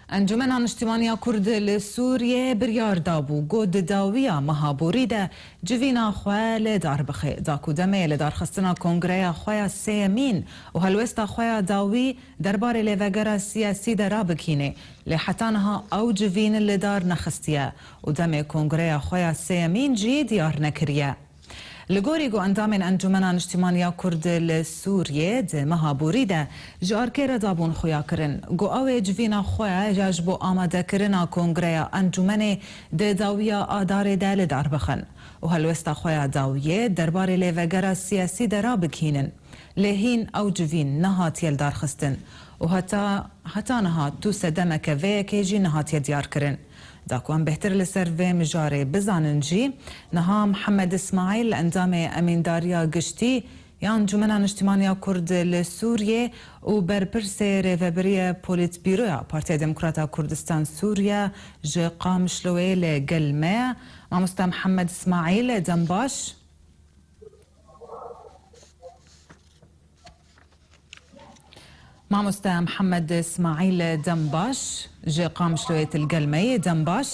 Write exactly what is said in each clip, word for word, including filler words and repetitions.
Encûmena Niştimaniya Kurd li Sûriyê biryar dabû ku di dawiya meha borî de civîna xwe li dar bixe. Da ku demê li darxistina kongreya xwe ya sêyemîn û helwesta xwe ya dawî derbarê lêvegera siyasî de rabikîne, lê heta niha ew civîn li dar nexistiye û demê kongreya xwe ya sêyemîn jî diyar nekiriye. Li gorî ku endamên Encûmena Niştimaniya Kurd li Sûriyê di meha borî de ji arkê re dabûn xuyakirin, ku ew ê civîna xwe ya ji bo amadekirina kongreya encûmenê di dawiya adarê de li dar bixin û helwesta xwe ya dawiyê derbarê lêvegera siyasî de rabikînin. Lê hîn ew civîn nehatiye lidarxistin û heta, heta niha tu sedemeke vê yekê jî nehatiye diyarkirin. Da ku em bêhtir li ser vê mijarê bizanin jî, niha Mihemed Îsmaîl, endamê Emîndariya Giştî ya Encûmena Niştimaniya Kurd li Sûriyê û berpirsê Rêvebiriya Polîtbîroya Partiya Demokrata Kurdistan Sûriye ji Qamişloyê li gel me ye. Mamoste Mihemed Îsmaîl, dem baş. Mamoste Mihemed Îsmaîl, dem baş, ji Qamişloyê tu li gel me yî, dem baş.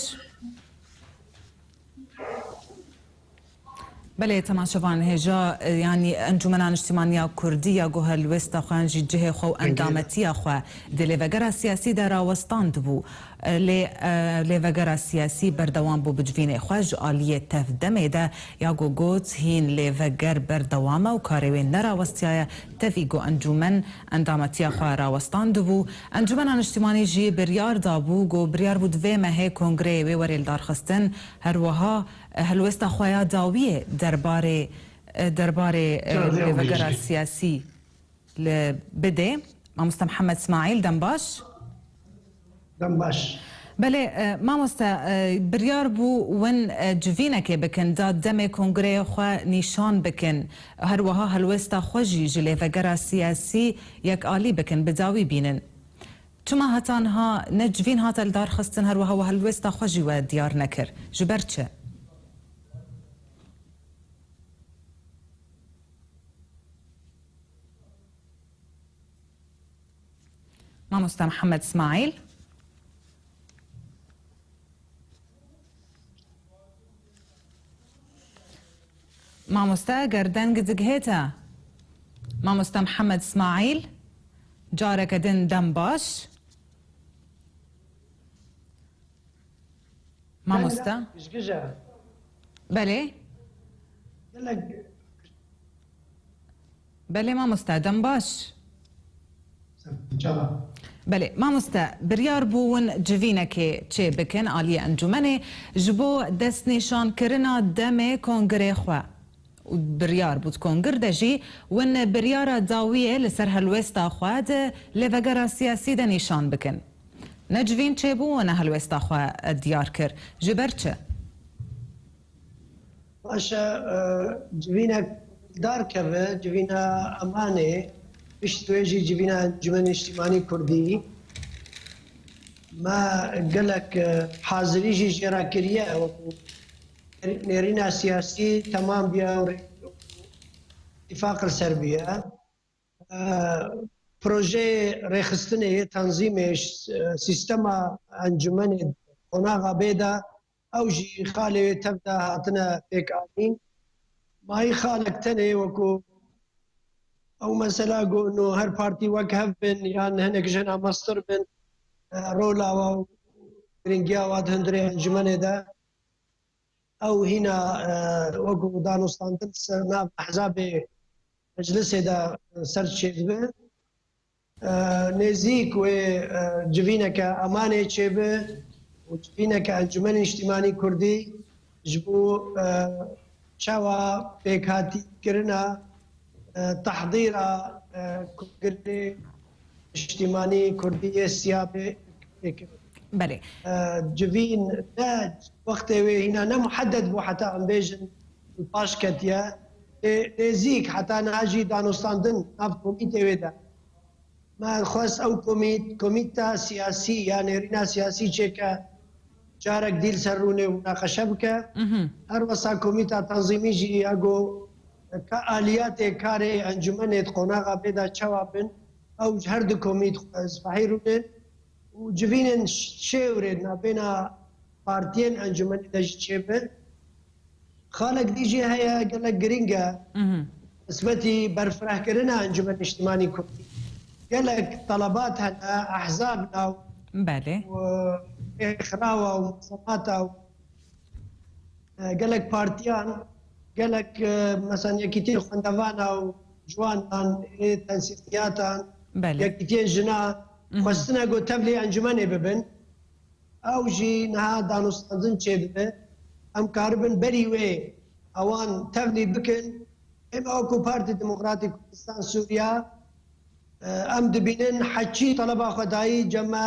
Belê, temaşevan, hêja, e, yanî Encûmena Niştimaniya Kurdî ya ku helwesta xwe yan jî cihê xwe û endametiya xwe di lêvegera siyasî de rawestandibû. Lê, e, lêvegera siyasî berdewam bû bi civînê xwe ji aliyê tev demê de, ya ku got, hîn lêveger berdewam e û karê wê nerawestiyaye, tevî ku encûmen endametiya xwe rawestandibû. Encûmena Niştimanî jî biryar dabû ku biryar bû di vê mehê kongreyê wê were lidarxistin, her wiha, e, helwesta xwe ya dawiyê derbarê, e, derbarê, e, lêvegera siyasî li bidê. Mamoste Mihemed Smaîl, dem baş. Dem baş. Belê, e, mamoste, e, biryar bû win, e, civînekê bikin, da demê kongreyê xwe nîşan bikin. Her wiha helwesta xwe jî ji lêvegera siyasî yekalî bikin, bi dawî bînin. Çima heta niha ne civîn hate lidarxistin, her wiha we helwesta xwe jî we diyar nekir? Ji ber çi? Mamoste Mihemed Smaîl. Mamoste, ger deng digihê te. Mamoste Mihemed Smaîl, careke din dem baş. Mamoste. Gişgije. Belê. Gelek. Belê mamoste, dem baş. Çava. Belê, mamoste, biryar bû win civînekê çê bikin aliyê encûmenê ji bo destnîşankirina demê kongirê xwe. Û biryar bû di kongir de jî win biryara dawiyê li ser helwesta xwe di lêvegera siyasî de nîşan bikin. Ne civîn çêbû û ne helwesta xwe diyar kir. Ji ber çi? Baş e, e, civînek dar keve, civîna Emanê, pişt wê jî civîna Encûmenê Niştimanî Kurdî. Me gelek, e, hazirî jî jê re kiriye, wekû nêrîna siyasî temam bûye û rê-, îtîfaq li ser bûye. E, projeyê rêxistinê yê tanzîmê, e, sîstema encûmenê qonaxa bê de ew jî xalê wê tev de hatine pêkanîn. Mayî xalek tenê wekû ew mesela ku no her partî wek hev bin yan hinek jina mestir bin, e, rola wa û giringiya wa di hundirê encûmenê de. Ew hîna, e, wekû danûstandin ser nav ehzabê meclisê de, e, ser çêdibe. E, nêzîk wê, e, civîneke Emanê çêbe û civîneke Encûmenê Niştimanî Kurdî ji bo, e, çawa pêkhatîkirina, e, tehdîra, e, kongirê Niştimanî Kurdî yê Siyabê pêkirî. Belê. E, civîn ne wextê wê hîna ne muhedded bû heta em bêjin paş ketiye. Lê nêzîk heta niha jî danûstandin nav komîtê wê de. Me xwest ew komît, komîta siyasî ya nêrîna siyasî çêke, carek dî li ser rûnê û munaqeşe bike. Mhm. Her wesa komîta tanzîmî jî ya go ka aliyatê karê encûmenê di qonaxa bê de çawa bin, ew ji her du komît xwe zifahî rûnin û û civînên şêwrê di navbêna partiyên encûmenê de jî çêbe. Xalek dî jî heye gelek girîng e. Mhm. Qismetî berfirehkirina Encûmenê Niştimanî Kurdî. Gelek telebat hene, ehzab naw Belê. û rêxirawa û muzemata û, e, gelek partiyan, gelek, e, mesela Yekîtiyê Xwendevana û Ciwanan, ê tensîqiyatan, Belê. Yekîtiyên Jinan, Mhm. xwestine ku tevlî encûmenê bibin. Ew jî niha danûstandin çêdibe. Em karibin berî wê ewan tevlî bikin. Êm ew ku Partî Demokratîk Kurdistan Sûriya, e, em dibînin heçî teleba xwe dayî cem me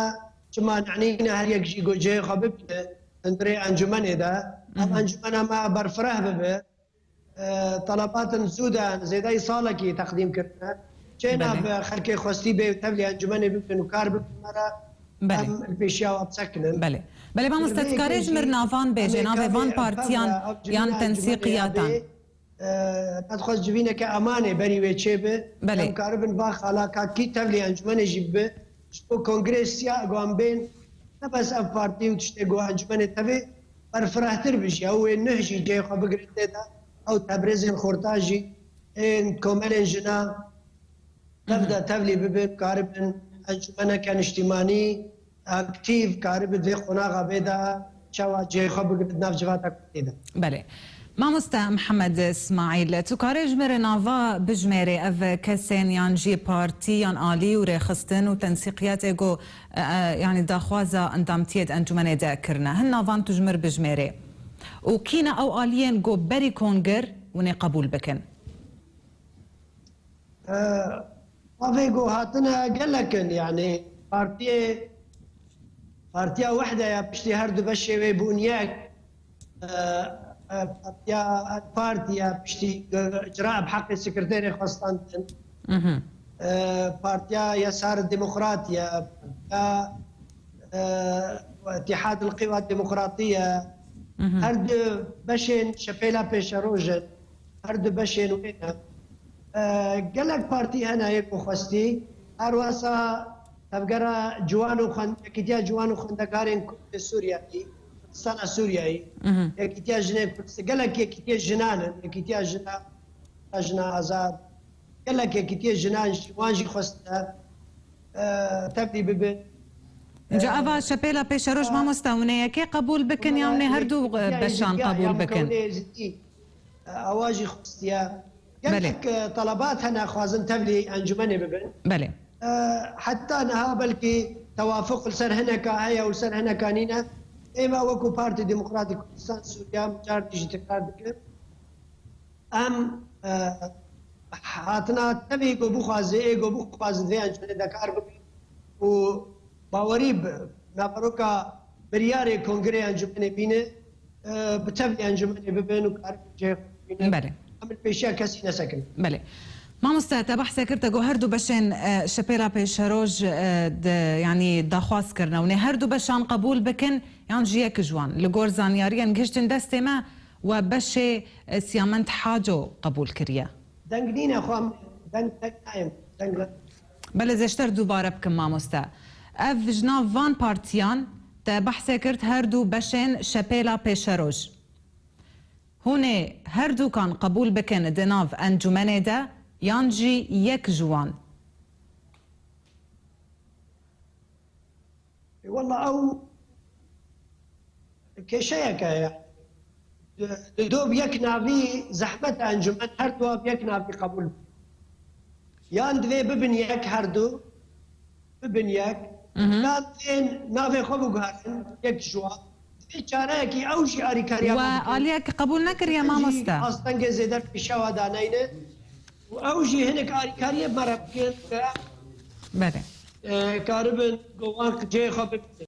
çima nenîne her yek jî ku cihê xwe bibîne hundirê encûmenê de. Em Mhm. encûmena me berfireh bibe. E, telebatin zû de zêdeyî salekî teqdîm kirine. Çêna Belê. bi xelkê xwestî bê û tevlî encûmenê bibin û kar bikin me re, Belê. em li pêşiya wan bisekinin. Belê. Belê, mamoste, Li vê tu karê ji yekê mir jî navan bêje, em ê navê van kavê partiyan ev yan civîna encûmenê ya tensîqiyatan. bê, e, ez dixwest civîneke emanê berî wê çêbe. Belê. Em karibin va xala ka kî tevlî encûmenê jî bibe. Ji bo kongrê siya ego em bên, ne bes ev partî û tiştê ku encûmenê tevê berfirehtir bijî, ew ê nuh jî cihê xwe bigire tê de, ew Tebrêzên Xorta jî ên komelên jina tev de tevlî bibin, karibin encûmeneke niştimanî aktîf, karibin vê qonaxa bê de çawa cihê xwe bigire di nav civata Kurdî de. Belê. Mamoste Mihemed Îsmaîl, tu karê ji me re nava bijmêrê ev kesên yan jî partî yan alî û rêxistin û tensîqiyatê ku, e, e, yanî daxwaza endamtiyê di encûmenê de kirine. Hin navan tu ji mir bijmêrê. Û kî ne ew aliyên ku berî kongir hûn ê qebûl bikin? E, Mavê ku hatine gelek in, yanî partiyê, Partiya Wehde ya piştî her du beşê wê bûn yek, e, e, Partiya AK Partî ya piştî icra bi heqê sekreterê xwe standin. Mhm. E, Partiya Yesar Demokrat ya, Partiya, e, Îtihad el Qiwa Demokratiye, Mhm. her du beşên Şepêla Pêşeroj in. Her du beşên wê ne. E, gelek partî hene yê ku xwestî. Her wesa Tevgera Ciwan û Xwen-, Yekîtiya Ciwan û Xwendekarên Kurd ê Sûriyeyî, Kurdistana Sûriyeyî, Mhm. Yekîtiya Jinên Kurdistan, gelek Yekîtiyê Jinan in, Yekîtiya Jina, Jina Azad, gelek Yekîtiyê Jinan jî, wan jî xwestine, e, tevlî bibin. Înca E, eva Şepêla Pêşeroj, a, mamoste, hûn ê yekê qebûl bikin ya hûn ê her du, e, Yekîtiya beşan Êzîdiya, qebûl ya bikin? Mukewinê Êzîdî, e, ewa jî xwestiye. Belê. Gelek, e, telebat hene xwazin tevlî encûmenê bibin. Belê. E, heta niha belkî tewafuq li ser hineka heye û li ser hineka nîne. Ême wekî Partî Demokratîk Kurdistan Sûriya, micar dî jî tekrar dikim. Em, e, hatina tevî ku bixwaze, ê ku bixwaze vê encûmenê de kar bikin û bawerî bi naveroka biryarê Kongrê Encûmenê bîne, e, bi tevlî encûmenê bibin û karibin cihê xwe bibînin. Belê. Em li pêşiya kesî nesekin. Belê. Mamoste, te behse kir, te got her du beşên, e, Şepêla Pêşeroj, e, de, yanî daxwaz kirine. Hûn ê her du beşan qebûl bikin yan jî yek ji wan? Li gor zanyariyên gihiştin destê me, we beşê, e, Siyamend Haco qebûl kiriye. Deng nîne xwe, deng, deng nayên, deng ne- Belê, ez ji te re dubare bikim, mamoste. Ev ji nav van partiyan te behsê kir, her du beşên Şepêla Pêşeroj. Hûn ê her dukan qebûl bikin di nav encûmenê de, yan jî yek ji wan? Walla ew kêşeyek e, yani. Di, di do bi yek navî zehmet e encûmen her du bi yek navî qebûl bikin. Yan divê bibin yek her du, bibin yek. Mhm. Yan divê navê xwe biguherin yek ji wan. Divê çareyekî ew jî arîkariya We bikin. Aliyek qebûl nekiriye, Ew jî mamoste? Astengê zêde pêşewa daneyne. Û ew jî hinek arîkariyê me re bikin ke, Belê. e, karibin gowan cihê xwe bibînin.